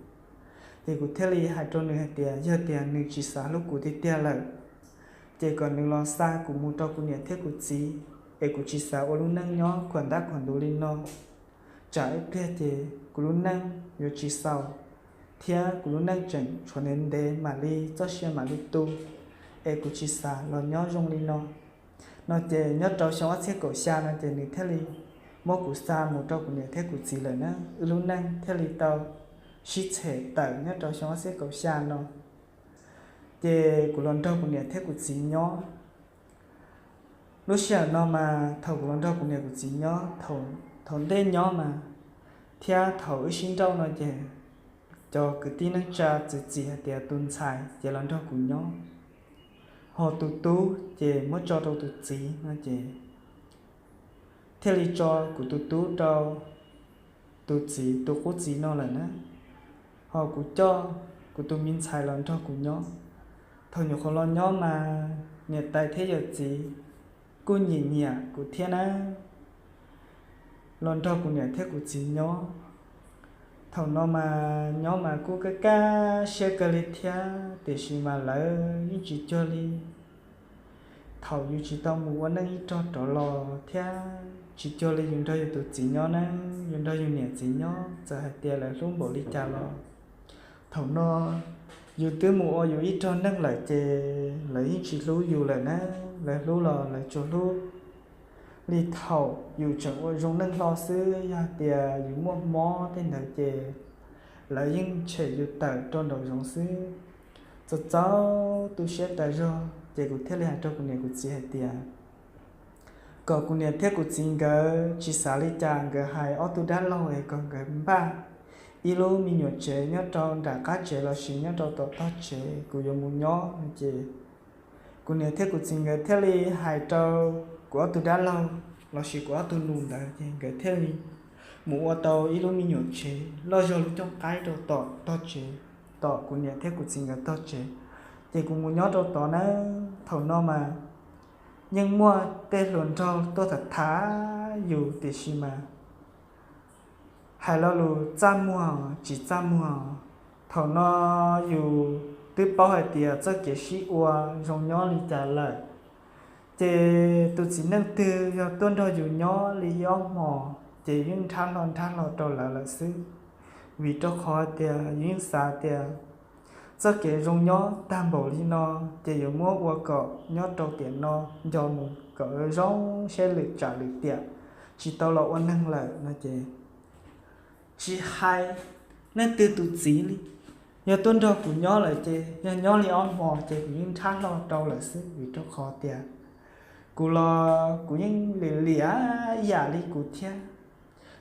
Ces kuv thiaj li hais rau nws hais tias yog tias nws tsis xav hlub kuv tiag tiag lawm, ces kom nws los xa kuv mus rau kuv niam thiab kuv txiv, es kuv tsis xav ua lub neej nyob khuam ntab khuam ntuv li no. Tsam ib pliag ces kuv lub neej yuav tsis xaus, thiab kuv lub neej tseem tshuav ntev ntev mam li txoj sia mam li tu, es kuv tsis xav los nyob zoo li no. No ces nyob rau xyoo ob txhiab kaum xya no ces nws thiaj li muab kuv xa mus rau kuv niam thiab kuv txiv lawm na, wb lub neej thiaj li tau sib txhem tawm nyob rau xyoo ob txhiab kaum xya no. Ces kuv los nrog kuv niam thiab kuv txiv nyob. Lub sij hawm no mas thaum kuv los nrog kuv niam kuv txiv nyob, thaum ntej nyob mas thiab thaum wb sib nrauj no ces cov kwv tij neej tsa txiav txim hais tias tus ntxhais ces los nrog kuv nyob, ho tus tub ces muab tso rau tus txiv no ces thiaj li tso kuv tus tub rau tus txiv tus qub txiv no lawm na. Ho kuv coj kuv tus me ntxhais los nrog kuv nyob. Thaum nyuam qhuav los nyob mas niam tais thiab yawm txiv kuj nyiam nyiam kuv thiab na, los nrog kuv niam thiab kuv txiv nyob. Thaum no mas nyob mas kuj kaj kaj siab kawg li thiab, tiam sis mas lawv yeej tsis cuag li thaum yus tsis tau mus ua neej ib rog rov los thiab tsis cuag li yus nrog yus tus txiv nyob na, yus nrog yus niam txiv nyob txawm hais tias lawv hlub npaum li cas los thaum no yus twb mus ua yus ib rog neej lawm ces lawv yeej tsis hlub yus lawm na. Lawv hlub los lawv tsuas hlub li thaum yus tseem ua zoo neej hlo xwb, yog hais tias yus muaj mob tej ntawd ces lawv yeej tshem yus tawm rau nraum zoov xwb. Txaus txaus tu siab tas zog ces kuv thiaj li hais rau kuv niam kuv txiv hais tias kom kuv niam thiab kuv txiv nkawd tsis xav li cas, nkawd hais ob tug dab laug es kom nkawd npaj ib lub me nyuam tsev nyob rau nram qab tsev los sis nyob rau tom tog tsev kuv yuav mus nyob no ces kuv niam thiab kuv txiv nkawd thiaj li hais rau kuv ob tug dab laug los sis kuv ob tug nus ntawd ces nkawd thiaj li mus ua tau ib lub me nyuam tsev loj zog lub cooj qaib rau tom tog tsev, tom kuv niam thiab kuv txiv nkawd tog tsev. Ces kuv mus nyob rau tod na. Thaum no mas yeej muaj tej hluas nraug tuaj tham tham yus tiam sis mas hais lo lus txaj muag tsis txaj muag. Thaum no yus twb paub hais tias txoj kev sib ua zoo nyob li cas lawm, ces tus txiv neej twg yog tuaj nrog yus nyob li ib ob hmos ces yeej nrhab hlo nrhab hlo rau lawv lawm xwb. Vim rau qhov tias yus yeej xav tias txoj kev zoo nyob tag npaum li no ces yuav muab ua kom nyob rau tiam no nco mus kom zoo siab lwm tsam lwm tiam tsis tau los ua neeg lawm no ces tsis hais leej twg tus txiv li, yog tuaj nrog kuv nyob lawm ces yog nyob li ob hmos ces kuv yeej nrhab hlo rau lawm xwb. Vim rau qhov tias kuv los kuv yeej lim liam ib yam li kuv thiab.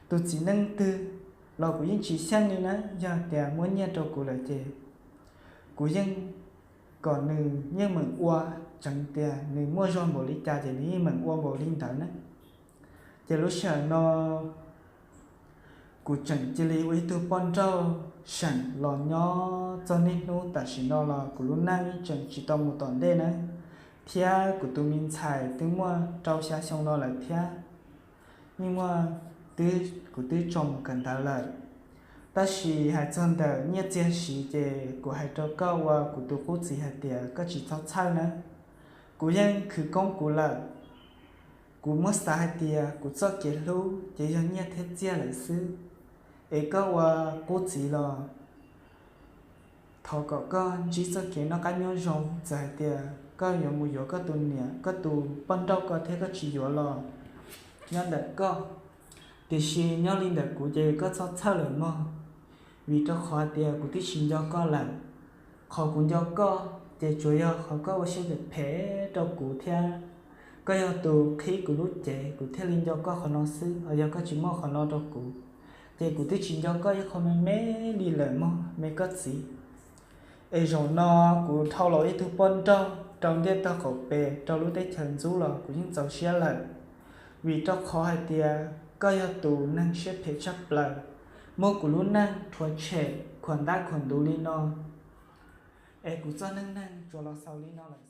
Tus txiv neej twg los kuv yeej tsis xyeej li na, yog tias muab nyiaj rau kuv lawm ces kuv yeej kom nws yeej meem ua, tseev tias nws muaj zog npaum li cas ces nws yeej meem ua npaum li ntawd na. Ces lub sij hawm no kuv tseem cia li ua ib tug poj nrauj seem los nyob txog niaj hnub tam sim no los kuv lub neej tseem tsis tau mus tom ntej na, thiab kuv tus me ntxhais twb muaj rau xya xyoo no lawm thiab. Yeej muaj, kuv twb tso mus kawm ntawv lawm. Tab sis hais txog ntawm nyiaj txiag siv ces kuv hais rau koj ua kuv tus qub txiv hais tias koj tsis txhob txhawj na. Kuv yeej khwv koob kuv lawm. Kuv muab xav hais tias kuv txoj kev hlub ces yog nyiaj thiab txiaj lawm xwb. Es koj ua qub txiv los thov kom koj ntsib txoj kev noj qab nyob zoo. Txawm hais tias koj yuav mus yuav koj tus niam, koj tus poj nrauj ko thiab koj tsis yuav los nyob ntawm koj, tiam sis nyob li ntawm kuv ces koj txhob txhawj lawm mog. Vim rau qhov tias kuv twb tsis nco koj lawm. Qhov kuv nco koj ces tsuas yog qhov koj ua siab phem phem rau kuv thiab koj yog tus qhib kuv lub cev kuv thiaj li nco koj qhov no xwb. Ho yog koj tsis muaj qhov no rau kuv ces kuv twb tsis nco koj ib qho me me li lawm mog me koj txiv. Es zaum no kuv dhau los ib tug poj nrauj rau ntiaj tog qaum pes rau lub teb chaws ntxub los kuv yeej txaus siab lawm. Vim rau qhov hais tias koj yog tus neeg siab phem tshaj plaws, muab kuv lub neej rhuav tshem khuam ntab khuam ntuv li no. Es kuv txoj neej neeg tsuas los xaus li no lawm.